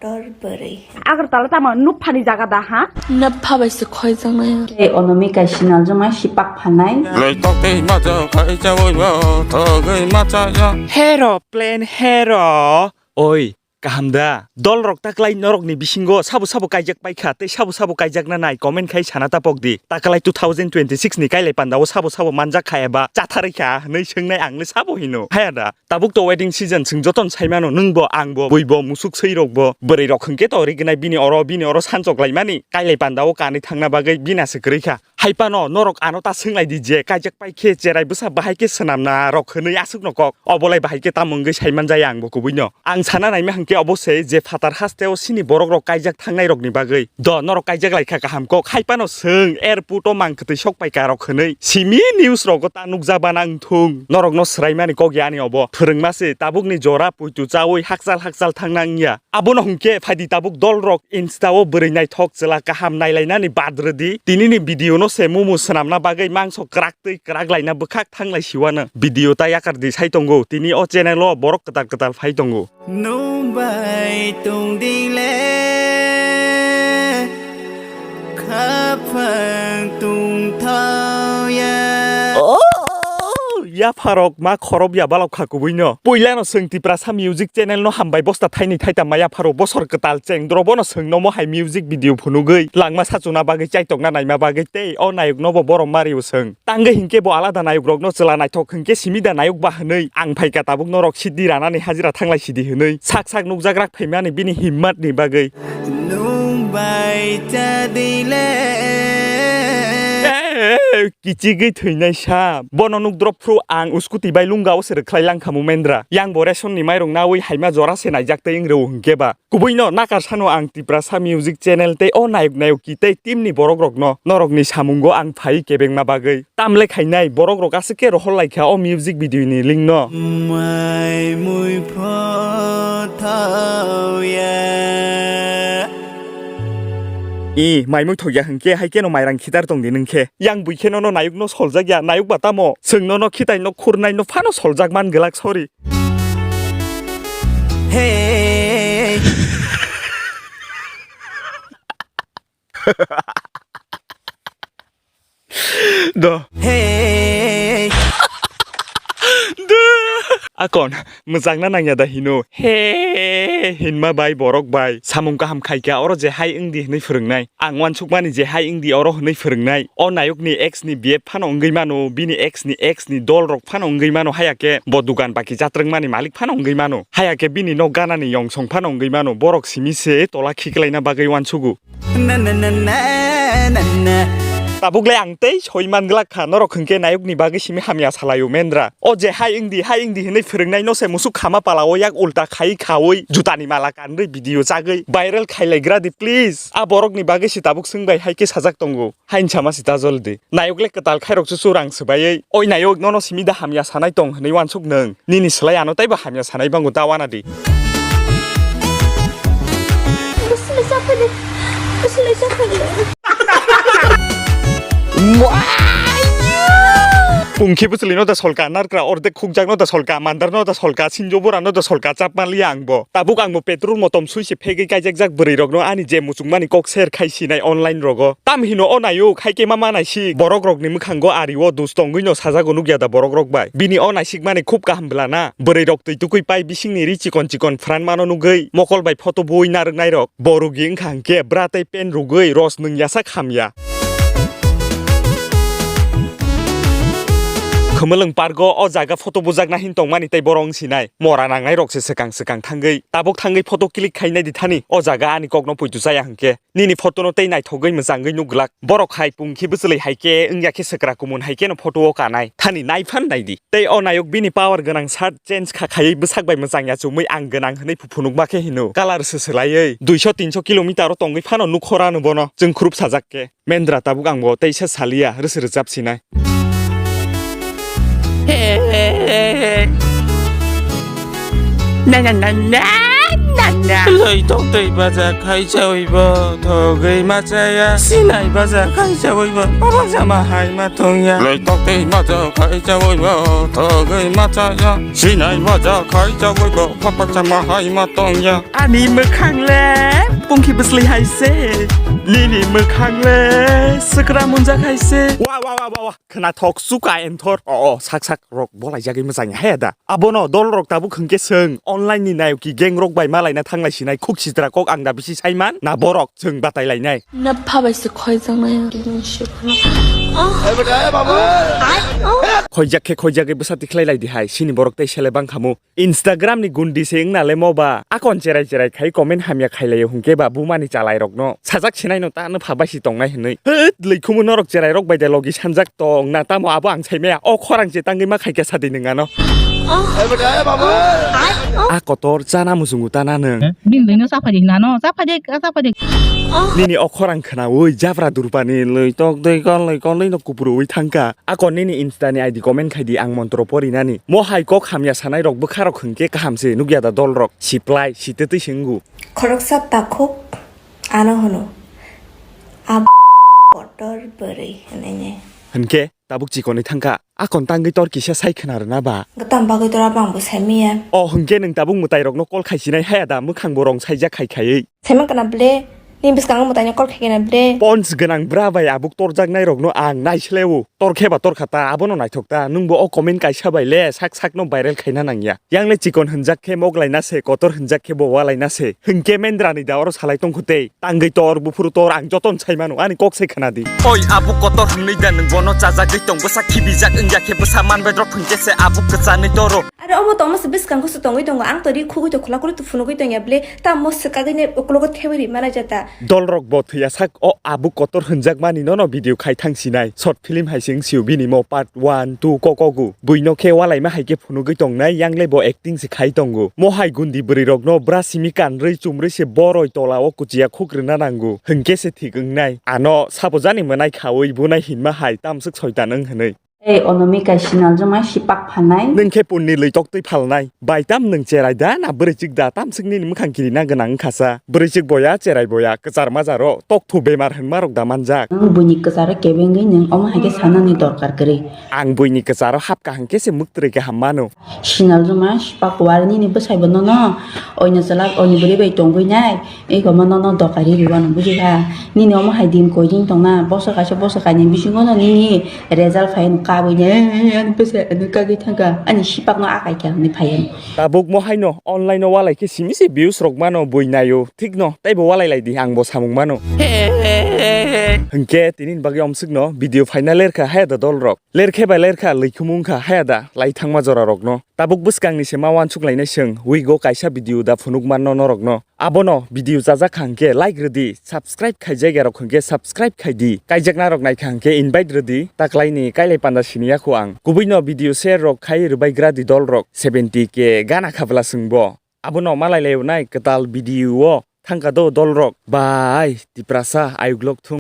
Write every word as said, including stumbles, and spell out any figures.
Tor bwrwi. Agartala tamo nukphani jaga da ha? Napha bai se khoijaknai. Tei Onomika sinal joma sipak phanai. Lei tok tei macha khai chawi bo thogwi macha ya. Hero, plain hero. Oi, kaham da? Dolrok taklai norokni bisingo sabo sabo kaijak paikha tei sabo sabo kaijakna nai comment khai sana tapok di. Taklai two thousand twenty-six ni kailai pandao sabo sabo manjak kha eba chatharwi kha hwnwi swngnai ang le sabo hino. Haya da? Tabuk to wedding season, chwng jotono sai mano, nwng bo, ang bo, bui bo, musuk swi rok bo, bwrwi rok hwnkhe to rignai bini oro, bini oro sanchok lai mani, kailai panda o kanwi thangna bagwi bina se kwrwi kha. Hai phano norok ano ta swng lai di je, kaijak pai khe cherai bwsa bahai khe swnamna rok hwnwi aswk no kok, obo lai bahai khe tamo wngwi sai man jaya ang bo kubui no. Ang sana naima hwnkhe obo se je phatar haste o chini borok rok kaijak thangnai rok ni bagwi. Do norok kaijak lai kha kaham kok, hai phano swng airport o mang kwtwi sok pai ka rok hwnwi simi news rogo ta nukjak bana wng thung. Norokno swraimani kok ya ani obo. Phwrwngma se tabukni jora puitu chaui hakchal hakchal thangna wng ya. Abono hwnkhe phaidi tabuk dol rok Insta o bwrwi naithok chwla kaham nailainani bad rwdi. Tinini video no se mumu swnamna bagwi mangso kwrak twi kwrak laina bwkhak thanglai siwano. Video ta yakar di sai tongo. Tini o channel o borok kwtal kwtal phai tongo. Nwng bai tong di le, khaphang tong thao ya. Oh, yapharok ma khorop ya balok kha kubui no. Puila no chwng Tiprasa music channel no hambai bosta thaini thaita ma yapharo bosor kwtal cheng drobo no chwng nomo hai music video phunugwi langma sachuna bagwi chaitokna naima bagwi tei o nayok nobo borom mario chwng. Tangwi hinkhe bo alada nayok rokno chwla naithok hinkhe simi da nayok ba hwnwi ang phaikha tabuk norok sidi ranani hajira thanglai sidi hwnwi sak sak nukjak rak phaimani bini himmat ni bagwi. Nwng bai cha di le. Eh, kichigwi thwinai sa. Bono nuk drop phru ang scooty bai lunga o se rwkhlai langkha mu Mendra. Yang bo ration ni mairung nawi haima jora se naijak tei wng rw hinkhe ba. Kubui no nakar sano ang Tiprasa music channel tei o nayok nayok ki tei team ni borok rok no norok ni samungo ang phai kebengma bagwi. Tamle khainai borok rok aswk khe rohor lai kha o music video ni link no. Mai mui pho thao ya. I, mai mui thok ya hwnkhe hai khe no mairang khitar tong di nwng khe. Yang bui khe nono nayok no soljak ya, nayok ba tamo? Chwng nono khitai no khurnai no phano soljak man glak, sorry. Hey. Do. Hey. Do. Akon, mwchangna nangya da hino. He, hinma bai, borok bai. Samung kaham khaikha, oro je hai wngdi hwnwi phwrwngnai. Ang uansukmani je hai wngdi oro hwnwi phwrwngnai. O nayokni ex ni B F phano wngwi mano, bini ex ni ex ni dol rok phano wngwi mano, haya khe bo dugan baki chatrwngmani malik phano wngwi mano. Haya khe bini nok ganani yongsong phano wngwi mano, borok simi se tola khiklaina bagwi uansugo. Na, na, na, na, na, na. Tabuk le ang tei soi man glak kha, norok hwnkhe nayokni bagwi simi hamya salaio Mendra. O je hai wngdi, hai wngdi hwnwi phwrwngnai no se musuk khama pala o yak ulta khai khaui jutani mala kanrwi video chagwi viral khailaigra di please. A borokni bagwi se tabuk swngbai hai khe sajak tongo. Haini sama se ta jol di. Nayok le kwtal khairok chuchu rang swbaiwi. Oi nayok, nono simi da hamya sanai tong hwnwi uansuk nwng. Nini slai ano taibo hamya sanai bango ta wana di. Pungkhi bwchwlwi no da solka narwkra, ordek khukjak no da solka, mandar no da solka, sinjo bora no da solka, chap manliya ang bo. Tabuk ang bo petrol motom sui se phegwi kaijakjak bwrwi rok no ani je muchungmani kok share khai sinai online rogo. Tam hino o nayok, hai khe ma ma naisik. Borok rokni mwkhango ari o dus tongwi no sajago nukya da borok rok bai. Bini o naisikmani khub kaham bwla na. Bwrwi rok twi tukui pai bisingni ri chikon chikon phran mano nugwi mokol bai photo bui narwknai rok. Bo rugi wngkha hwnkhe bra tei pen rugwi ros nwng yasa khamya. Khumulwng pargo o jaga photo bujakna hin tongmani tei borok wngsinai. Mora nangnai rok se swkang swkang thangwi tabuk thangwi photo click khainai di thani. O jaga ani kokno puitu chaya hwnkhe. Nini photo no tei naithogwi mwchangwi nukglak. Borok hai pungkhi bwchwlwi hai khe wngya khe swkra kumun hai khe no photo o kanai. Thani naiphan naidi. Tei o nayok bini power gwnang shirt change kha khaiwi bwsak bai mwchang ya chumui ang gwnang hwnwi phuphunukma khe hino. Colour se swlaiwi duiso tinso kilometer o tongwi phano nukhorano bono chwng khrup sajak khe. Mendra tabuk ang bo teisa saliya rwse rwchap sinai. Na, na, na, na. Loi tok tei baja khai chawi bo thogwi ma chaya. Sinai baja khai chawi bo papa jama hai ma tongya. Loi tok tei baja khai chawi bo thogwi ma chaya. Sinai baja khai chawi bo papa jama hai ma tongya. Ani mwkhang le pungki bwsli hai se. Nini mwkhang le swkra munjak hai se. Wa, wa, wa, wa, wa. Khwnathok suka enthor. O, o, sak sak rok bolaijagwi mwchangya he da. Abono dol rok tabuk hwnkhe swng online ni nayoki gang rok bai malaina thanglai sinai khuk sitra kok ang da bisi saiman na borok chwng batai lainai. Napha bai se khoijaknai. Khoijak khe khoijagwi bwsa tikhlai lai di hai sini borok tei sele bang khamu. Instagram ni gundi se wngna le mo ba. Akon cherai cherai khai comment hamya khailai hwnkhe ba buma ni chalai rok no. Sajak sinai no ta no pha bai si tongnai hwnwi. Hwt, lwikhumu norok cherai rok bai de logi sanjak tong na tamo abo ang sai maya. O khorang che tangwi ma khaikha sadi nwng ano. A kotor chana muchungu tana nwng. Bini lwino chaphadi hinano, chaphadi, chaphadi. Nini o khorang khwnaui jabra durpani lwi tok doi kol lwi kol lwi no kupurui thangkha. Akon nini Insta ni I D comment khai di ang montro porinani. Mo hai kok hamya sanai rok bwkha rok hwnkhe kaham se nukya da dol rok. Siplai, sitwtwi se wngo. Khoroksa takhuk ano hwno, "Ab kotor bwrwi," hwnwi. Hwnkhe tabuk chikonwi thangkha, akon tangwi tor kisa sai khwna rwna ba? Gwtam bagwi tor abo ang bo sai manya. O hwnkhe nwng tabuk mwtai rokno call khaisinai haya da, mwkhang bo rong saijak khai khaiwi. Saiman kana ble, ni bwskango mwtaino call khaikhe na ble. Pons gwnang bra bai abuk torjaknai rokno ang naisleo. Torkhe ba torkha ta, abono naithok ta, nwngbo o comment kaisa bai le sak sakno viral khaina nangya. Yang le chikon hwnjak khe mok laina se, kotor hwnjak khe bo wa laina se. Hwnkhe Mendra ni da oro salai tongkho tei. Tangwi tor, buphuru tor, ang joton sai mano, ani kok se khwna di. Oi, abuk kotor hwnwi da nwng bono chajagwi tong, bwsa khibijak wngya khe bwsa manbai rok hwnkhe se abuk kwchanwi toro. Are omo tongma se bwskango se tongwi tongo, ang to ri khugwi to khwla khwlwi to phunugwi tongya bwle, tamo swkagwi ne uklogo thebwi ri mana jata. Dol rok bo thwiya sak o abuk kotor hwnjakmani nono video khai thang sinai. Short film hai se wng sio bini mo part one, two kokogu. Buino khe walaima hai khe phunugwi tongnai, yang le bo acting se khai tongo. Mo hai gundi bwrwi rokno bra simi kanrwi chumrwi se boroi tola o kuchiya khuk rwna nango. Hwnkhe se thik wngnai. Ano sabo jani mwnai khaui bunai hinma hai tamswk soitan wng hwnwi. Ei, Onomika sinal joma sipak phalnai. Nwng khe punni lwi toktwi phalnai. Baitam nwng cherai da na bwrwichwk da? Tamswk nini mwkhang kirina gwnang wngkha sa. Bwrwichwk boya, cherai boya, kwchar majaro tokthu bemar hwnmarok da manjak. Nwng buini kwcharo kebengwi nwng omo hai khe sanani dorkar kwrwi. Ang buini kwcharo hapkha hwnkhe se mwktwrwi kaham mano. Sinal joma sipak wal nini bwsai bo nono oino chwla oini bwrwi bai tongwi nai. Eko ma nono doka riri wano buji kha. Nini omo hai din koi din tongna, bosor kaisa bosor kainwi bisingo no nini result phai no kabui ne, ani bwsai ani kagwi thangkha, ani sipak no akai kha hwnwi phai ano. Tabuk mo haino online o walai khe simi se views rok mano bui naio, thik no, tei bo walai lai di ang bo samung mano. Hwnkhe tini ni bagwi omswk no video phaina lerkha haya da dol rok. Lerkhe bai lerkha lwikhumu wngkha haya da lai thangma jora rokno. Tabuk bwskangni se ma uansuk lainai chwng, week o kaisa video da phunuk manno norokno. Abono video chajak kha hwnkhe like rwdi, subscribe khaijak ya rok hwnkhe subscribe khaidi, kaijakna rok naikha hwnkhe invite rwdi, taklaini kailai panda sini yakho ang. Kubuino video share rok khai rwbai gra di dol rok, seventy K gana khabla chwngbo. Abono malai laio nai kwtal video o thangkha do dol rok. Bai, Tiprasa ayuk lok thung.